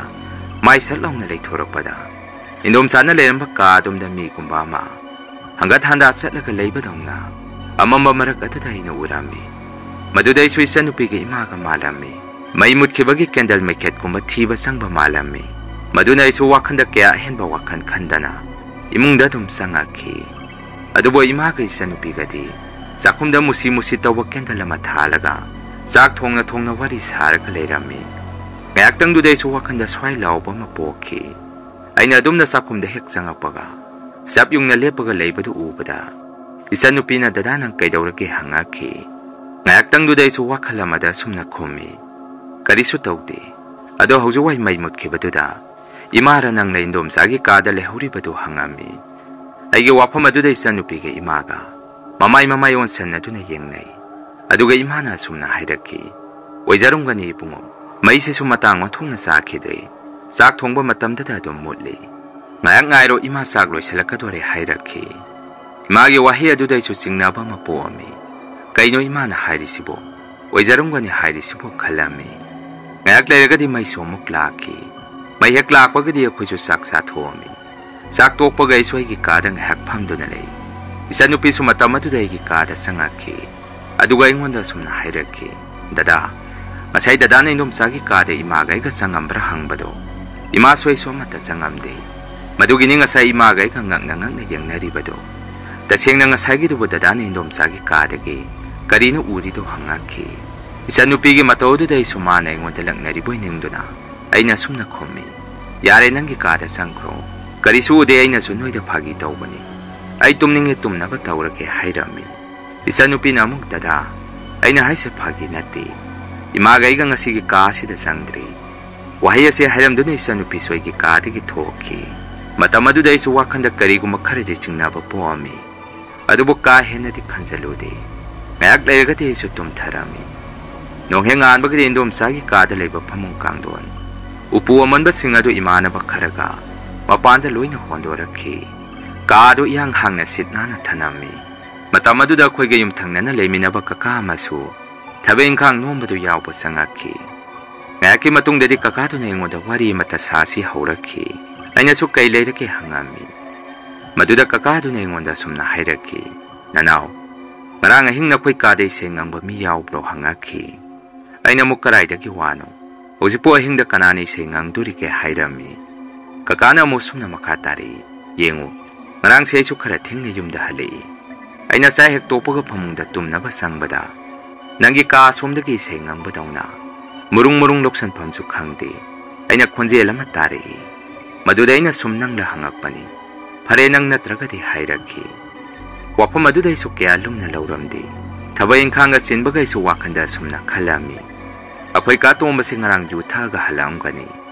ꯃꯥꯏ ꯁꯠ ꯂꯥꯎꯅ ꯂꯩꯊꯣꯔꯛꯄꯗ ꯏꯟꯗꯣꯝꯆꯥꯅ ꯂꯩꯔꯝꯕ ꯀꯥ ꯑꯗꯨꯝꯗ ꯃꯤꯒꯨꯝꯕ ꯑꯃ ꯍꯪꯒꯠ ꯍꯟꯗꯥ ꯆꯠꯂꯒ ꯂꯩꯕꯗꯧꯅ ꯑꯃꯝꯕ ꯃꯔꯛ ꯑꯗꯨꯗ ꯑꯩꯅ ꯎꯔꯝꯃꯤ꯫ ꯃꯗꯨꯗ ꯑꯩꯁꯨ ꯏꯆꯟꯅꯨꯄꯤꯒ ꯏꯃꯥꯒ ꯃꯥꯜꯂꯝꯃꯤ꯫ ꯃꯩ ꯃꯨꯠꯈꯤꯕꯒꯤ ꯀꯦꯟꯗꯜ ꯃꯩꯈꯦꯠꯀꯨꯝꯕ ꯊꯤꯕ ꯆꯪꯕ ꯃꯥꯜꯂꯝꯃꯤ꯫ ꯃꯗꯨꯅ ꯑꯩꯁꯨ ꯋꯥꯈꯟꯗ ꯀꯌꯥ ꯑꯍꯦꯟꯕ ꯋꯥꯈꯜ ꯈꯟꯗꯅ ꯏꯃꯨꯡꯗ ꯑꯗꯨꯝ ꯆꯪꯉꯛꯈꯤ꯫ ꯑꯗꯨꯕꯨ ꯏꯃꯥꯒ ꯏꯆꯟꯅꯨꯄꯤꯒꯗꯤ ꯆꯥꯛꯈꯨꯝꯗ ꯃꯨꯁꯤ ꯃꯨꯁꯤ ꯇꯧꯕ ꯀꯦꯟꯗꯜ ꯑꯃ ꯊꯥꯜꯂꯒ ꯆꯥꯛ ꯊꯣꯡꯅ ꯊꯣꯡꯅ ꯋꯥꯔꯤ ꯁꯥꯔꯒ ꯂꯩꯔꯝꯃꯤ꯫ ꯉꯥꯏꯍꯥꯛꯇꯪꯗꯨꯗ ꯑꯩꯁꯨ ꯋꯥꯈꯟꯗ ꯁ꯭ꯋꯥꯏ ꯂꯥꯎꯕ ꯑꯃ ꯄꯣꯛꯈꯤ꯫ ꯑꯩꯅ ꯑꯗꯨꯝꯅ ꯆꯥꯛꯈꯨꯝꯗ ꯍꯦꯛ ꯆꯪꯉꯛꯄꯒ, ꯆꯞ ꯌꯨꯡꯅ ꯂꯦꯞꯄꯒ ꯂꯩꯕꯗꯨ ꯎꯕꯗ, ꯏꯆꯟꯅꯨꯄꯤꯅ, "ꯗꯗꯥ, ꯅꯪ ꯀꯩꯗꯧꯔꯒꯦ?" ꯍꯪꯉꯛꯈꯤ꯫ ꯉꯥꯏꯍꯥꯛꯇꯪꯗꯨꯗ ꯑꯩꯁꯨ ꯋꯥꯈꯜ ꯑꯃꯗ ꯑꯁꯨꯝꯅ ꯈꯨꯝꯃꯤ, "ꯀꯔꯤꯁꯨ ꯇꯧꯗꯦ꯫ ꯑꯗꯣ ꯍꯧꯖꯤꯛ ꯋꯥꯏ ꯃꯩ ꯃꯨꯠꯈꯤꯕꯗꯨꯗ ꯏꯃꯥꯔ ꯅꯪꯅ ꯏꯟꯗꯣꯝꯆꯥꯒꯤ ꯀꯥꯗ ꯂꯩꯍꯧꯔꯤꯕꯗꯨ?" ꯍꯪꯉꯝꯃꯤ꯫ ꯑꯩꯒꯤ ꯋꯥꯐꯝ ꯑꯗꯨꯗ ꯏꯆꯟꯅꯨꯄꯤꯒ ꯏꯃꯥꯒ ꯃꯃꯥꯏ ꯃꯃꯥꯏ ꯑꯣꯟꯁꯟꯅꯗꯨꯅ ꯌꯦꯡꯅꯩ꯫ ꯑꯗꯨꯒ ꯏꯃꯥꯅ ꯑꯁꯨꯝꯅ ꯍꯥꯏꯔꯛꯈꯤ, "ꯑꯣꯏꯖꯔꯝꯒꯅꯤ ꯏꯕꯨꯡꯉꯣ, ꯃꯩꯁꯤꯁꯨ ꯃꯇꯥꯡ ꯑꯣꯟꯊꯣꯛꯅ ꯆꯥꯈꯤꯗ꯭ꯔꯦ꯫ ꯆꯥꯛ ꯊꯣꯡꯕ ꯃꯇꯝꯗꯗ ꯑꯗꯨꯝ ꯃꯨꯠꯂꯤ꯫ ꯉꯥꯏꯍꯥꯛ ꯉꯥꯏꯔꯣ, ꯏꯃꯥ ꯆꯥꯛ ꯂꯣꯏꯁꯤꯜꯂꯛꯀꯗꯣꯔꯦ" ꯍꯥꯏꯔꯛꯈꯤ꯫ ꯏꯃꯥꯒꯤ ꯋꯥꯍꯩ ꯑꯗꯨꯗ ꯑꯩꯁꯨ ꯆꯤꯡꯅꯕ ꯑꯃ ꯄꯣꯛꯑꯝꯃꯤ꯫ "ꯀꯩꯅꯣ ꯏꯃꯥꯅ ꯍꯥꯏꯔꯤꯁꯤꯕꯣ? ꯑꯣꯏꯖꯔꯝꯒꯅꯤ ꯍꯥꯏꯔꯤꯁꯤꯕꯣ" ꯈꯜꯂꯝꯃꯤ꯫ ꯉꯥꯏꯍꯥꯛ ꯂꯩꯔꯒꯗꯤ ꯃꯩꯁꯨ ꯑꯃꯨꯛ ꯂꯥꯛꯈꯤ꯫ ꯃꯩ ꯍꯦꯛ ꯂꯥꯛꯄꯒꯗꯤ ꯑꯩꯈꯣꯏꯁꯨ ꯆꯥꯛ ꯆꯥꯊꯣꯛꯑꯝꯃꯤ꯫ ꯆꯥꯛ ꯇꯣꯛꯄꯒ ꯑꯩꯁꯨ ꯑꯩꯒꯤ ꯀꯥꯗ ꯉꯥꯏꯍꯥꯛ ꯐꯝꯗꯨꯅ ꯂꯩ꯫ ꯏꯆꯟꯅꯨꯄꯤꯁꯨ ꯃꯇꯝ ꯑꯗꯨꯗ ꯑꯩꯒꯤ ꯀꯥꯗ ꯆꯪꯉꯛꯈꯤ꯫ ꯑꯗꯨꯒ ꯑꯩꯉꯣꯟꯗ ꯑꯁꯨꯝꯅ ꯍꯥꯏꯔꯛꯈꯤ, "ꯗꯗꯥ, ꯉꯁꯥꯏ ꯗꯗꯥꯅ ꯏꯟꯗꯣꯝꯆꯥꯒꯤ ꯀꯥꯗ ꯏꯃꯥꯒ ꯑꯩꯒ ꯆꯪꯉꯝꯕ꯭ꯔꯥ ꯍꯪꯕꯗꯣ, ꯏꯃꯥꯁꯨ ꯑꯩꯁꯨ ꯑꯃꯠꯇ ꯆꯪꯉꯝꯗꯦ꯫ ꯃꯗꯨꯒꯤꯅꯤ ꯉꯁꯥꯏ ꯏꯃꯥꯒ ꯑꯩꯒ ꯉꯛꯅ ꯉꯛꯅ ꯌꯦꯡꯅꯔꯤꯕꯗꯣ꯫ ꯇꯁꯦꯡꯅ ꯉꯁꯥꯏꯒꯤꯗꯨꯕꯨ ꯗꯗꯥꯅ ꯏꯟꯗꯣꯝꯆꯥꯒꯤ ꯀꯥꯗꯒꯤ ꯀꯔꯤꯅꯣ ꯎꯔꯤꯗꯣ?" ꯍꯪꯉꯛꯈꯤ꯫ ꯏꯆꯟꯅꯨꯄꯤꯒꯤ ꯃꯇꯧ ꯑꯗꯨꯗ ꯑꯩꯁꯨ ꯃꯥꯅ ꯑꯩꯉꯣꯟꯗ ꯂꯛꯅꯔꯤꯕꯣꯏ ꯅꯤꯡꯗꯨꯅ ꯑꯩꯅ ꯑꯁꯨꯝꯅ ꯈꯨꯝꯃꯤ, "ꯌꯥꯔꯦ, ꯅꯪꯒꯤ ꯀꯥꯗ ꯆꯪꯈ꯭ꯔꯣ꯫ ꯀꯔꯤꯁꯨ ꯎꯗꯦ, ꯑꯩꯅꯁꯨ ꯅꯣꯏꯗ ꯐꯥꯒꯤ ꯇꯧꯕꯅꯤ꯫ ꯑꯩ ꯇꯨꯝꯅꯤꯡꯉꯦ, ꯇꯨꯝꯅꯕ ꯇꯧꯔꯒꯦ" ꯍꯥꯏꯔꯝꯃꯤ꯫ ꯏꯆꯟꯅꯨꯄꯤꯅ ꯑꯃꯨꯛ, "ꯗꯗꯥ, ꯑꯩꯅ ꯍꯥꯏꯁꯦ ꯐꯥꯒꯤ ꯅꯠꯇꯦ꯫ ꯏꯃꯥꯒ ꯑꯩꯒ ꯉꯁꯤꯒꯤ ꯀꯥ ꯑꯁꯤꯗ ꯆꯪꯗ꯭ꯔꯤ"꯫ ꯋꯥꯍꯩ ꯑꯁꯤ ꯍꯥꯏꯔꯝꯗꯨꯅ ꯏꯆꯟꯅꯨꯄꯤꯁꯨ ꯑꯩꯒꯤ ꯀꯥꯗꯒꯤ ꯊꯣꯛꯈꯤ꯫ ꯃꯇꯝ ꯑꯗꯨꯗ ꯑꯩꯁꯨ ꯋꯥꯈꯜꯗ ꯀꯔꯤꯒꯨꯝꯕ ꯈꯔꯗꯤ ꯆꯤꯡꯅꯕ ꯄꯣꯛꯑꯝꯃꯤ꯫ ꯑꯗꯨꯕꯨ ꯀꯥ ꯍꯦꯟꯅꯗꯤ ꯈꯟꯖꯜꯂꯨꯗꯦ꯫ ꯉꯥꯏꯍꯥꯛ ꯂꯩꯔꯒꯗꯤ ꯑꯩꯁꯨ ꯇꯨꯝꯊꯔꯝꯃꯤ꯫ ꯅꯣꯡꯍꯦꯛ ꯉꯥꯟꯕꯒꯗꯤ ꯏꯟꯗꯣꯝꯆꯥꯒꯤ ꯀꯥꯗ ꯂꯩꯕ ꯐꯃꯨꯡ ꯀꯥꯡꯊꯣꯟ, ꯎꯄꯨ ꯑꯃꯟꯕꯁꯤꯡ ꯑꯗꯨ ꯏꯃꯥꯟꯅꯕ ꯈꯔꯒ ꯃꯄꯥꯟꯗ ꯂꯣꯏꯅ ꯍꯣꯟꯗꯣꯔꯛꯈꯤ꯫ ꯀꯥ ꯑꯗꯨ ꯏꯍꯥꯡ ꯍꯥꯡꯅ ꯁꯤꯠ ꯅꯥꯟꯅ ꯊꯅꯝꯃꯤ꯫ ꯃꯇꯝ ꯑꯗꯨꯗ ꯑꯩꯈꯣꯏꯒ ꯌꯨꯝꯊꯪꯅꯅ ꯂꯩꯃꯤꯟꯅꯕ ꯀꯀꯥ ꯑꯃꯁꯨ ꯊꯕꯛ ꯏꯪꯈꯥꯡ ꯅꯣꯝꯕꯗꯨ ꯌꯥꯎꯕ ꯆꯪꯉꯛꯈꯤ꯫ ꯉꯥꯏꯍꯥꯛꯀꯤ ꯃꯇꯨꯡꯗꯗꯤ ꯀꯀꯥꯗꯨꯅ ꯑꯩꯉꯣꯟꯗ ꯋꯥꯔꯤ ꯑꯃꯠꯇ ꯁꯥꯁꯤ ꯍꯧꯔꯛꯈꯤ꯫ ꯑꯩꯅꯁꯨ "ꯀꯩ ꯂꯩꯔꯒꯦ?" ꯍꯪꯉꯝꯃꯤ꯫ ꯃꯗꯨꯗ ꯀꯀꯥꯗꯨꯅ ꯑꯩꯉꯣꯟꯗ ꯑꯁꯨꯝꯅ ꯍꯥꯏꯔꯛꯈꯤ, "ꯅꯅꯥꯎ, ꯉꯔꯥꯡ ꯑꯍꯤꯡ ꯅꯈꯣꯏ ꯀꯥꯗ ꯏꯁꯩ ꯉꯪꯕ ꯃꯤ ꯌꯥꯎꯕ꯭ꯔꯣ?" ꯍꯪꯉꯛꯈꯤ꯫ ꯑꯩꯅ ꯑꯃꯨꯛ, "ꯀꯗꯥꯏꯗꯒꯤ ꯋꯥꯅꯣ? ꯍꯧꯖꯤꯛꯄꯨ ꯑꯍꯤꯡꯗ ꯀꯅꯥꯅ ꯏꯁꯩ ꯉꯪꯗꯣꯔꯤꯒꯦ?" ꯍꯥꯏꯔꯝꯃꯤ꯫ ꯀꯀꯥꯅ ꯑꯃꯨꯛ ꯁꯨꯝꯅ ꯃꯈꯥ ꯇꯥꯔꯛꯏ, "ꯌꯦꯡꯉꯨ, ꯉꯔꯥꯡꯁꯦ ꯑꯩꯁꯨ ꯈꯔ ꯊꯦꯡꯅ ꯌꯨꯝꯗ ꯍꯜꯂꯛꯏ꯫ ꯑꯩꯅ ꯆꯥꯛ ꯍꯦꯛ ꯇꯣꯛꯄꯒ ꯐꯃꯨꯡꯗ ꯇꯨꯝꯅꯕ ꯆꯪꯕꯗ, ꯅꯪꯒꯤ ꯀꯥ ꯑꯁꯣꯝꯗꯒꯤ ꯏꯁꯩ ꯉꯪꯕꯗꯧꯅ ꯃꯨꯔꯨꯡ ꯃꯨꯔꯨꯡ ꯂꯧꯁꯟꯐꯝꯁꯨ ꯈꯪꯗꯦ꯫ ꯑꯩꯅ ꯈꯣꯟꯖꯦꯜ ꯑꯃ ꯇꯥꯔꯛꯏ꯫ ꯃꯗꯨꯗ ꯑꯩꯅ ꯁꯨꯝ ꯅꯪꯂ ꯍꯪꯉꯛꯄꯅꯤ꯫ "ꯐꯔꯦ, ꯅꯪ ꯅꯠꯇ꯭ꯔꯒꯗꯤ" ꯍꯥꯏꯔꯛꯈꯤ꯫ ꯋꯥꯐꯝ ꯑꯗꯨꯗ ꯑꯩꯁꯨ ꯀꯌꯥ ꯂꯨꯝꯅ ꯂꯧꯔꯝꯗꯦ꯫ ꯊꯕꯛ ꯏꯪꯈꯥꯡꯒ ꯆꯤꯟꯕꯒ ꯑꯩꯁꯨ ꯋꯥꯈꯜꯗ ꯑꯁꯨꯝꯅ ꯈꯜꯂꯝꯃꯤ, "ꯑꯩꯈꯣꯏ ꯀꯥ ꯇꯣꯝꯕꯁꯤ ꯉꯔꯥꯡ ꯌꯨ ꯊꯛꯑꯒ ꯍꯜꯂꯛꯑꯝꯒꯅꯤ꯫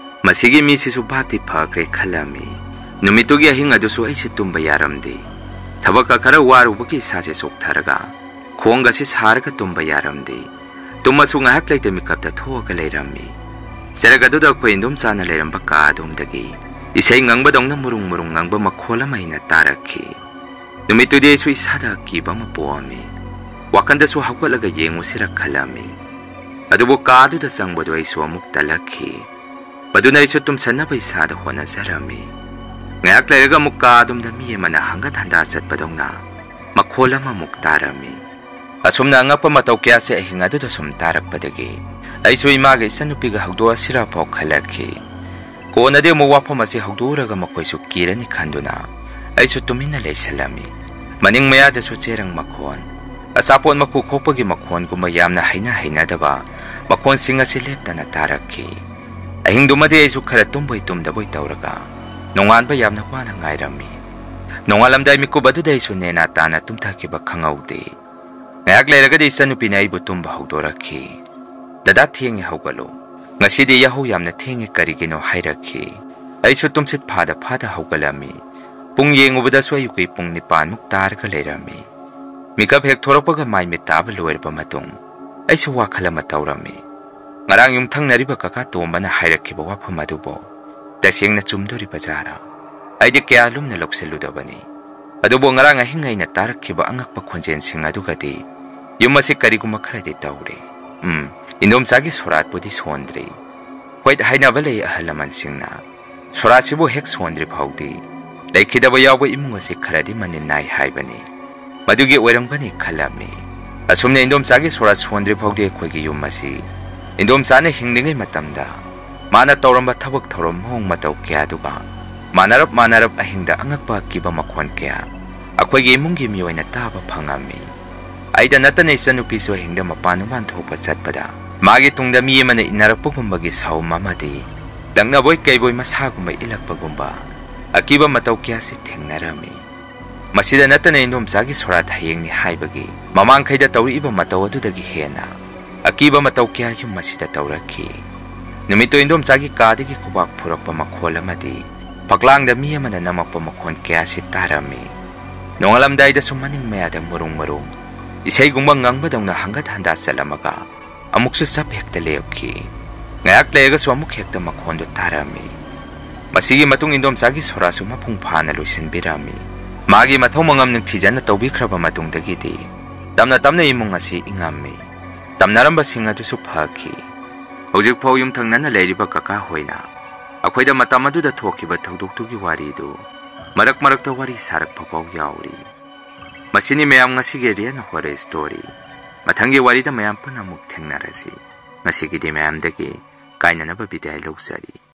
ꯃꯁꯤꯒꯤ ꯃꯤꯁꯤꯁꯨ ꯚꯥꯞꯇꯤ ꯐꯈ꯭ꯔꯦ" ꯈꯜꯂꯝꯃꯤ꯫ ꯅꯨꯃꯤꯠꯇꯨꯒꯤ ꯑꯍꯤꯡ ꯑꯗꯨꯁꯨ ꯑꯩꯁꯦ ꯇꯨꯝꯕ ꯌꯥꯔꯝꯗꯦ꯫ ꯊꯕꯛꯀ ꯈꯔ ꯋꯥꯔꯨꯕꯒꯤ ꯏꯁꯥꯁꯦ ꯆꯣꯛꯊꯔꯒ ꯈꯣꯡꯒꯁꯤ ꯁꯥꯔꯒ ꯇꯨꯝꯕ ꯌꯥꯔꯝꯗꯦ꯫ ꯇꯨꯝꯃꯁꯨ ꯉꯥꯏꯍꯥꯛ ꯂꯩꯇ ꯃꯤꯀꯞꯇ ꯊꯣꯛꯑꯒ ꯂꯩꯔꯝꯃꯤ꯫ ꯆꯔꯛ ꯑꯗꯨꯗ ꯑꯩꯈꯣꯏ ꯏꯟꯗꯣꯝꯆꯥꯅ ꯂꯩꯔꯝꯕ ꯀꯥ ꯑꯗꯣꯝꯗꯒꯤ ꯏꯁꯩ ꯉꯪꯕꯗꯧꯅ ꯃꯨꯔꯨꯡ ꯃꯨꯔꯨꯡ ꯉꯪꯕ ꯃꯈꯣꯜ ꯑꯃ ꯑꯩꯅ ꯇꯥꯔꯛꯈꯤ꯫ ꯅꯨꯃꯤꯠꯇꯨꯗꯤ ꯑꯩꯁꯨ ꯏꯁꯥꯗ ꯑꯀꯤꯕ ꯑꯃ ꯄꯣꯛꯑꯝꯃꯤ꯫ ꯋꯥꯈꯜꯗꯁꯨ ꯍꯧꯒꯠꯂꯒ ꯌꯦꯡꯉꯨꯁꯤꯔ ꯈꯜꯂꯝꯃꯤ꯫ ꯑꯗꯨꯕꯨ ꯀꯥ ꯑꯗꯨꯗ ꯆꯪꯕꯗꯨ ꯑꯩꯁꯨ ꯑꯃꯨꯛ ꯇꯜꯂꯛꯈꯤ꯫ ꯃꯗꯨꯅ ꯑꯩꯁꯨ ꯇꯨꯝꯁꯟꯅꯕ ꯏꯁꯥꯗ ꯍꯣꯠꯅꯖꯔꯝꯃꯤ꯫ ꯉꯥꯏꯍꯥꯛ ꯂꯩꯔꯒ ꯑꯃꯨꯛ ꯀꯥ ꯑꯗꯣꯝꯗ ꯃꯤ ꯑꯃꯅ ꯍꯪꯒꯠ ꯍꯟꯗꯥ ꯆꯠꯄꯗꯧꯅ ꯃꯈꯣꯜ ꯑꯃꯃꯨꯛ ꯇꯥꯔꯝꯃꯤ꯫ ꯑꯁꯨꯝꯅ ꯑꯉꯛꯄ ꯃꯇꯧ ꯀꯌꯥꯁꯦ ꯑꯍꯤꯡ ꯑꯗꯨꯗ ꯁꯨꯝ ꯇꯥꯔꯛꯄꯗꯒꯤ ꯑꯩꯁꯨ ꯏꯃꯥꯒ ꯏꯆꯟꯅꯨꯄꯤꯒ ꯍꯧꯗꯣꯛꯑꯁꯤꯔ ꯐꯥꯎ ꯈꯜꯂꯛꯈꯤ꯫ ꯀꯣꯟꯅꯗꯤ ꯑꯃꯨꯛ ꯋꯥꯐꯝ ꯑꯁꯤ ꯍꯧꯗꯣꯛꯎꯔꯒ ꯃꯈꯣꯏꯁꯨ ꯀꯤꯔꯅꯤ ꯈꯟꯗꯨꯅ ꯑꯩꯁꯨ ꯇꯨꯃꯤꯟꯅ ꯂꯩꯁꯜꯂꯝꯃꯤ꯫ ꯃꯅꯤꯡ ꯃꯌꯥꯗꯁꯨ ꯆꯦꯔꯪ ꯃꯈꯣꯟ, ꯑꯆꯥꯄꯣꯠ ꯃꯀꯨ ꯈꯣꯛꯄꯒꯤ ꯃꯈꯣꯟꯒꯨꯝꯕ ꯌꯥꯝꯅ ꯍꯩꯅ ꯍꯩꯅꯗꯕ ꯃꯈꯣꯟꯁꯤꯡ ꯑꯁꯤ ꯂꯦꯞꯇꯅ ꯇꯥꯔꯛꯈꯤ꯫ ꯑꯍꯤꯡꯗꯨꯃꯗꯤ ꯑꯩꯁꯨ ꯈꯔ ꯇꯨꯝꯕꯣꯏ ꯇꯨꯝꯗꯕꯣꯏ ꯇꯧꯔꯒ ꯅꯣꯡꯉꯥꯟꯕ ꯌꯥꯝꯅ ꯋꯥꯅ ꯉꯥꯏꯔꯝꯃꯤ꯫ ꯅꯣꯡꯉꯥꯜꯂꯝꯗꯥꯏ ꯃꯤꯀꯨꯞ ꯑꯗꯨꯗ ꯑꯩꯁꯨ ꯅꯦꯅꯥ ꯇꯥꯅ ꯇꯨꯝꯊꯈꯤꯕ ꯈꯪꯍꯧꯗꯦ꯫ ꯉꯥꯏꯍꯥꯛ ꯂꯩꯔꯒꯗꯤ ꯏꯆꯟꯅꯨꯄꯤꯅ ꯑꯩꯕꯨ ꯇꯨꯝꯕ ꯍꯧꯗꯣꯔꯛꯈꯤ꯫ "ꯗꯗꯥ, ꯊꯦꯡꯉꯦ, ꯍꯧꯒꯠꯂꯣ꯫ ꯉꯁꯤꯗꯤ ꯌꯥꯍꯧ ꯌꯥꯝꯅ ꯊꯦꯡꯉꯦ, ꯀꯔꯤꯒꯤꯅꯣ?" ꯍꯥꯏꯔꯛꯈꯤ꯫ ꯑꯩꯁꯨ ꯇꯨꯝꯁꯤꯠ ꯐꯥꯗ ꯐꯥꯗ ꯍꯧꯒꯠꯂꯝꯃꯤ꯫ ꯄꯨꯡ ꯌꯦꯡꯉꯨꯕꯗꯁꯨ ꯑꯌꯨꯛꯀꯤ ꯄꯨꯡ ꯅꯤꯄꯥꯟꯃꯨꯛ ꯇꯥꯔꯒ ꯂꯩꯔꯝꯃꯤ꯫ ꯃꯤꯀꯞ ꯍꯦꯛ ꯊꯣꯔꯛꯄꯒ ꯃꯥꯏ ꯃꯤꯠ ꯇꯥꯕ ꯂꯣꯏꯔꯕ ꯃꯇꯨꯡ ꯑꯩꯁꯨ ꯋꯥꯈꯜ ꯑꯃ ꯇꯧꯔꯝꯃꯤ꯫ ꯉꯔꯥꯡ ꯌꯨꯝꯊꯪꯅꯔꯤꯕ ꯀꯀꯥ ꯇꯣꯝꯕꯅ ꯍꯥꯏꯔꯛꯈꯤꯕ ꯋꯥꯐꯝ ꯑꯗꯨꯕꯨ ꯇꯁꯦꯡꯅ ꯆꯨꯝꯗꯣꯔꯤꯕ ꯖꯥꯠꯔꯥ? ꯑꯩꯗꯤ ꯀꯌꯥ ꯂꯨꯝꯅ ꯂꯧꯁꯤꯜꯂꯨꯗꯕꯅꯤ꯫ ꯑꯗꯨꯕꯨ ꯉꯔꯥꯡ ꯑꯍꯤꯡ ꯑꯩꯅ ꯇꯥꯔꯛꯈꯤꯕ ꯑꯉꯛꯄ ꯈꯣꯟꯖꯦꯜꯁꯤꯡ ꯑꯗꯨꯒꯗꯤ ꯌꯨꯝ ꯑꯁꯤ ꯀꯔꯤꯒꯨꯝꯕ ꯈꯔꯗꯤ ꯇꯧꯔꯦ꯫ ꯎꯝ, ꯏꯟꯗꯣꯝꯆꯥꯒꯤ ꯁꯣꯔꯥꯠꯄꯨꯗꯤ ꯁꯣꯟꯗ꯭ꯔꯤ꯫ ꯍꯣꯏ, ꯍꯥꯏꯅꯕ ꯂꯩ ꯑꯍꯜ ꯂꯃꯟꯁꯤꯡꯅ, ꯁꯣꯔꯥꯠꯁꯤꯕꯨ ꯍꯦꯛ ꯁꯣꯟꯗ꯭ꯔꯤ ꯐꯥꯎꯗꯤ ꯂꯩꯈꯤꯗꯕ ꯌꯥꯎꯕ ꯏꯃꯨꯡ ꯑꯁꯤ ꯈꯔꯗꯤ ꯃꯅꯤꯟ ꯅꯥꯏ ꯍꯥꯏꯕꯅꯤ꯫ ꯃꯗꯨꯒꯤ ꯑꯣꯏꯔꯝꯒꯅꯤ ꯈꯜꯂꯝꯃꯤ꯫ ꯑꯁꯨꯝꯅ ꯏꯟꯗꯣꯝꯆꯥꯒꯤ ꯁꯣꯔꯥꯠ ꯁꯣꯟꯗ꯭ꯔꯤ ꯐꯥꯎꯗꯤ ꯑꯩꯈꯣꯏꯒꯤ ꯌꯨꯝ ꯑꯁꯤ ꯏꯟꯗꯣꯝꯆꯥꯅ ꯍꯤꯡꯂꯤꯉꯩ ꯃꯇꯝꯗ ꯃꯥꯅ ꯇꯧꯔꯝꯕ ꯊꯕꯛ ꯊꯧꯔꯝ ꯃꯑꯣꯡ ꯃꯇꯧ ꯀꯌꯥꯗꯨꯒ ꯃꯥꯟꯅꯔꯞ ꯃꯥꯟꯅꯔꯞ ꯑꯍꯤꯡꯗ ꯑꯉꯛꯄ ꯑꯀꯤꯕ ꯃꯈꯣꯟ ꯀꯌꯥ ꯑꯩꯈꯣꯏꯒꯤ ꯏꯃꯨꯡꯒꯤ ꯃꯤꯑꯣꯏꯅ ꯇꯥꯕ ꯐꯪꯉꯝꯃꯤ꯫ ꯑꯩꯗ ꯅꯠꯇꯅ ꯏꯆꯟꯅꯨꯄꯤꯁꯨ ꯑꯍꯤꯡꯗ ꯃꯄꯥꯟ ꯃꯄꯥꯟ ꯊꯣꯛꯄ ꯆꯠꯄꯗ ꯃꯥꯒꯤ ꯇꯨꯡꯗ ꯃꯤ ꯑꯃꯅ ꯏꯟꯅꯔꯛꯄꯒꯨꯝꯕꯒꯤ ꯁꯥꯎꯝ ꯑꯃꯗꯤ ꯂꯛꯅꯕꯣꯏ ꯀꯩꯕꯣꯏ ꯃꯁꯥꯒꯨꯝꯕ ꯏꯜꯂꯛꯄꯒꯨꯝꯕ ꯑꯀꯤꯕ ꯃꯇꯧ ꯀꯌꯥꯁꯤ ꯊꯦꯡꯅꯔꯝꯃꯤ꯫ ꯃꯁꯤꯗ ꯅꯠꯇꯅ ꯏꯟꯗꯣꯝꯆꯥꯒꯤ ꯁꯣꯔꯥꯠ ꯍꯌꯦꯡꯅꯤ ꯍꯥꯏꯕꯒꯤ ꯃꯃꯥꯡꯈꯩꯗ ꯇꯧꯔꯛꯏꯕ ꯃꯇꯧ ꯑꯗꯨꯗꯒꯤ ꯍꯦꯟꯅ ꯑꯀꯤꯕ ꯃꯇꯧ ꯀꯌꯥ ꯌꯨꯝ ꯑꯁꯤꯗ ꯇꯧꯔꯛꯈꯤ꯫ ꯅꯨꯃꯤꯠꯇꯨ ꯏꯟꯗꯣꯝꯆꯥꯒꯤ ꯀꯥꯗꯒꯤ ꯈꯨꯕꯥꯛ ꯐꯨꯔꯛꯄ ꯃꯈꯣꯜ ꯑꯃꯗꯤ ꯐꯛꯂꯥꯡꯗ ꯃꯤ ꯑꯃꯅ ꯅꯝꯃꯛꯄ ꯃꯈꯣꯜ ꯀꯌꯥꯁꯤ ꯇꯥꯔꯝꯃꯤ꯫ ꯅꯣꯡꯉꯥꯜꯂꯝꯗꯥꯏꯗꯁꯨ ꯃꯅꯤꯡ ꯃꯌꯥꯗ ꯃꯔꯨꯡ ꯃꯔꯨꯡ ꯏꯁꯩꯒꯨꯝꯕ ꯉꯪꯕꯗꯧꯅ ꯍꯪꯒꯠ ꯍꯟꯗꯥ ꯆꯠꯂꯝꯃꯒ ꯑꯃꯨꯛꯁꯨ ꯆꯞ ꯍꯦꯛꯇ ꯂꯦꯞꯈꯤ꯫ ꯉꯥꯏꯍꯥꯛ ꯂꯩꯔꯒꯁꯨ ꯑꯃꯨꯛ ꯍꯦꯛꯇ ꯃꯈꯣꯟꯗꯨ ꯇꯥꯔꯝꯃꯤ꯫ ꯃꯁꯤꯒꯤ ꯃꯇꯨꯡ ꯏꯟꯗꯣꯝꯆꯥꯒꯤ ꯁꯣꯔꯥꯁꯨ ꯃꯄꯨꯡ ꯐꯥꯅ ꯂꯣꯏꯁꯤꯟꯕꯤꯔꯝꯃꯤ꯫ ꯃꯥꯒꯤ ꯃꯊꯧ ꯃꯉꯝ ꯅꯤꯡꯊꯤꯖꯅ ꯇꯧꯕꯤꯈ꯭ꯔꯕ ꯃꯇꯨꯡꯗꯒꯤꯗꯤ ꯇꯞꯅ ꯇꯞꯅ ꯏꯃꯨꯡ ꯑꯁꯤ ꯏꯪꯉꯝꯃꯤ꯫ ꯇꯝꯅꯔꯝꯕꯁꯤꯡ ꯑꯗꯨꯁꯨ ꯐꯈꯤ꯫ ꯍꯧꯖꯤꯛꯐꯥꯎ ꯌꯨꯝꯊꯪꯅꯅ ꯂꯩꯔꯤꯕ ꯀꯀꯥ ꯍꯣꯏꯅ ꯑꯩꯈꯣꯏꯗ ꯃꯇꯝ ꯑꯗꯨꯗ ꯊꯣꯛꯈꯤꯕ ꯊꯧꯗꯣꯛꯇꯨꯒꯤ ꯋꯥꯔꯤꯗꯨ ꯃꯔꯛ ꯃꯔꯛꯇ ꯋꯥꯔꯤ ꯁꯥꯔꯛꯄ ꯐꯥꯎ ꯌꯥꯎꯔꯤ꯫ ꯃꯁꯤꯅꯤ ꯃꯌꯥꯝ ꯉꯁꯤꯒꯤ ꯔꯤꯌꯦꯜ ꯍꯣꯔꯔ ꯁ꯭ꯇꯣꯔꯤ꯫ ꯃꯊꯪꯒꯤ ꯋꯥꯔꯤꯗ ꯃꯌꯥꯝ ꯄꯨꯟꯅ ꯑꯃꯨꯛ ꯊꯦꯡꯅꯔꯁꯤ꯫ ꯉꯁꯤꯒꯤꯗꯤ ꯃꯌꯥꯝꯗꯒꯤ ꯀꯥꯏꯅꯅꯕ ꯕꯤꯗꯥꯏ ꯂꯧꯖꯔꯤ꯫